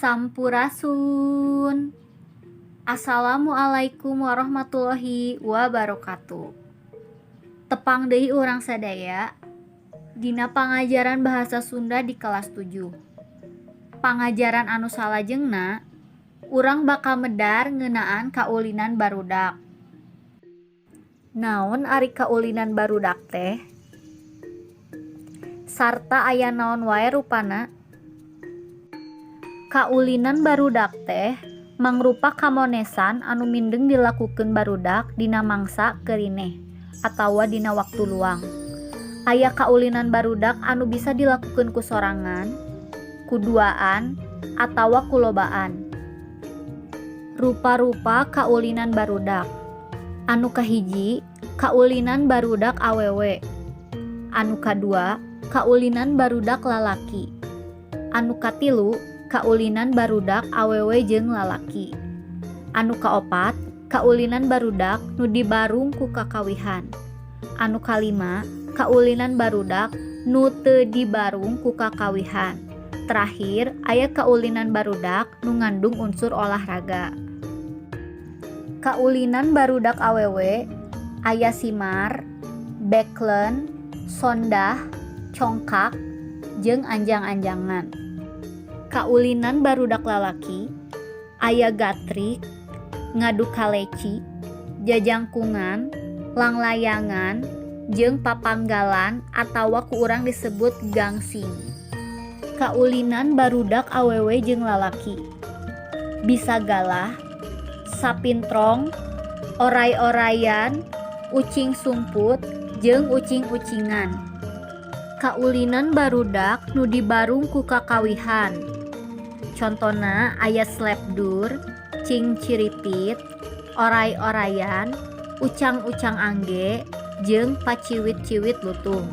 Sampurasun. Assalamualaikum warahmatullahi wabarakatuh. Tepang deui urang sadaya dina pangajaran bahasa Sunda di kelas 7. Pangajaran anu salajengna urang bakal medar ngeunaan kaulinan barudak. Naon ari kaulinan barudak teh? Sarta aya naon wae rupana? Kaulinan barudak teh mangrupa kamonesan anu mindeng dilakukeun barudak dina mangsa keurineh atawa dina waktu luang. Aya kaulinan barudak anu bisa dilakukeun ku sorangan, ku duaan, atawa ku lobaan. Rupa-rupa kaulinan barudak. Anu kahiji, kaulinan barudak awewe. Anu kadua, kaulinan barudak lalaki. Anu katilu, kaulinan barudak awewe jeung lalaki. Anu kaopat, kaulinan barudak nu dibarung ku kakawihan. Anu kalima, kaulinan barudak nu teu dibarung ku kakawihan. Terakhir, aya kaulinan barudak nu ngandung unsur olahraga. Kaulinan barudak awewe aya simar, beklen, sondah, congkak, jeung anjang-anjangan. Kaulinan barudak lalaki aya gatrik, ngadu kaleci, jajangkungan, langlayangan, jeung papanggalan atawa ku urang disebut gangsing. Kaulinan barudak awewe jeung lalaki bisa galah, sapintrong, oray-orayan, ucing sumput, jeung ucing-ucingan. Kaulinan barudak nu dibarung ku kakawihan. Contona aya slepdur, cingciripit, oray-orayan, ucang-ucang angge, jeung paciwit-ciwit lutung.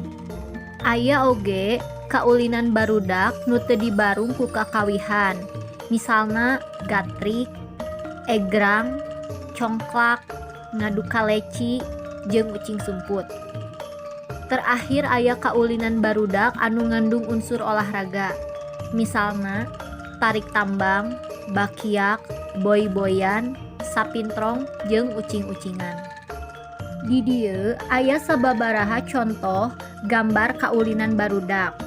Aya oge kaulinan barudak nu teu dibarung ku kakawihan, misalna gatrik, egrang, congklak, ngadu kaleci, jeung ucing sumput. Terakhir aya kaulinan barudak anu ngandung unsur olahraga, misalna tarik tambang, bakiak, boy-boyan, sapintrong, jeung ucing-ucingan. Di dieu aya sababaraha contoh gambar kaulinan barudak.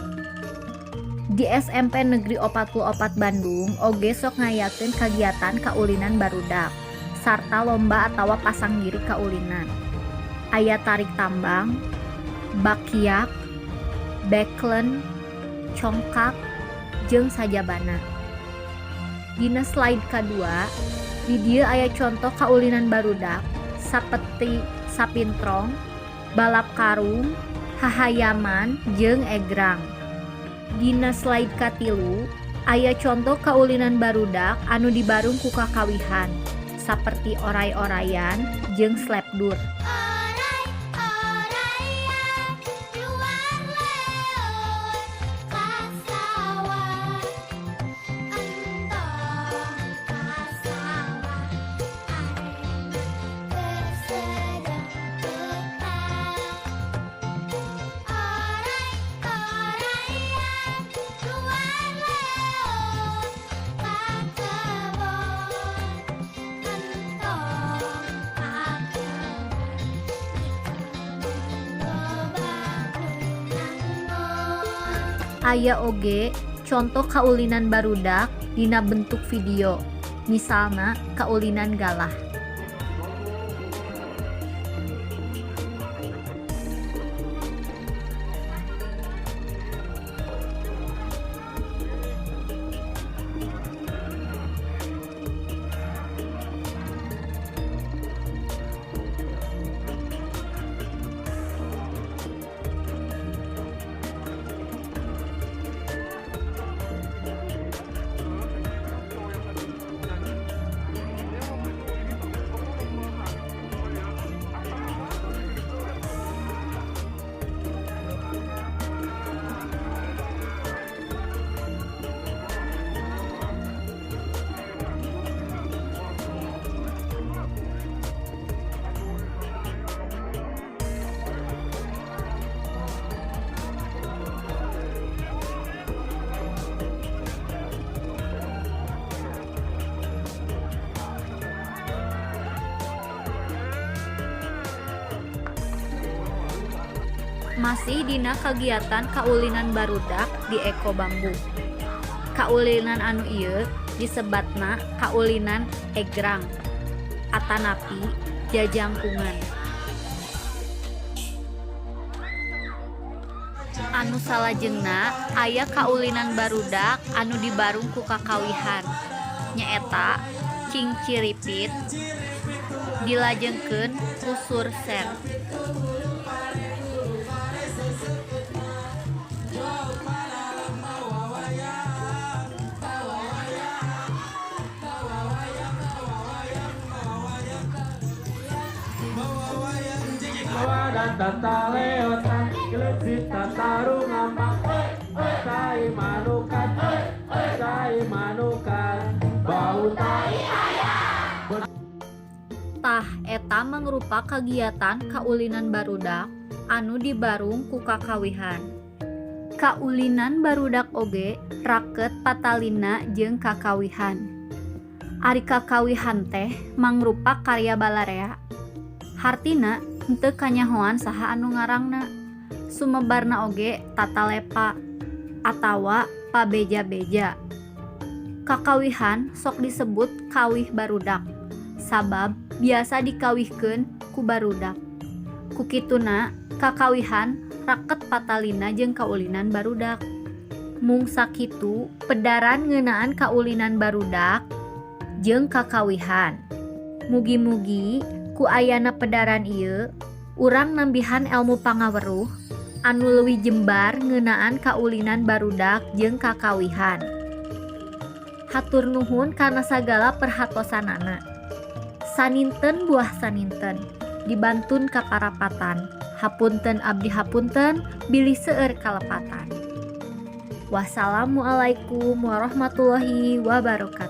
Di SMP Negeri 44 Bandung oge sok ngayakeun kagiatan kaulinan barudak sarta lomba atawa pasanggiri kaulinan. Aya tarik tambang, bakiak, beklen, congkak, jeung sajabana. Dina slide kadua, di dieu aya contoh kaulinan barudak saperti sapintrong, balap karung, hahayaman, jeung egrang. Dina slide katilu, aya contoh kaulinan barudak anu dibarung ku kakawihan, saperti oray-orayan jeung slepdur. Oray-orayan luar leun ka sawah, entong ka sawah arena keur sedang petang. Oray-orayan luar leun ka kebon, entong ka kebon, di kebon loba nu nangon. Aya oge contoh kaulinan barudak dina bentuk video, misalna kaulinan galah. Masih dina kagiatan kaulinan barudak di Eko Bambu. Kaulinan anu ieu disebatna kaulinan egrang atanapi jajangkungan. Anu salajengna aya kaulinan barudak anu dibarung ku kakawihan nyaeta Cingciripit dilajengkeun ku Surser. Tah eta mangrupa kagiatan kaulinan barudak anu dibarung ku kakawihan. Kaulinan barudak oge raket patalina jeung kakawihan. Ari kakawihan teh mangrupa karya balarea. Hartina henteu kanyahoan saha anu ngarangna. Sumebarna oge tatalepa atawa pabeja-beja. Kakawihan sok disebut kawih barudak sabab biasa dikawihkeun ku barudak. Ku kituna kakawihan raket patalina jeung kaulinan barudak. Mung sakitu pedaran ngeunaan kaulinan barudak jeung kakawihan. Mugi-mugi ku ayana pedaran ieu urang nambihan elmu pangaweruh anu leuwih jembar ngeunaan kaulinan barudak jeung kakawihan. Hatur nuhun kana sagala perhatosanana. Saninten buah saninten dibantun ka parapatan. Hapunten abdi hapunten bilih seueur kalepatan. Wassalamualaikum warahmatullahi wabarakatuh.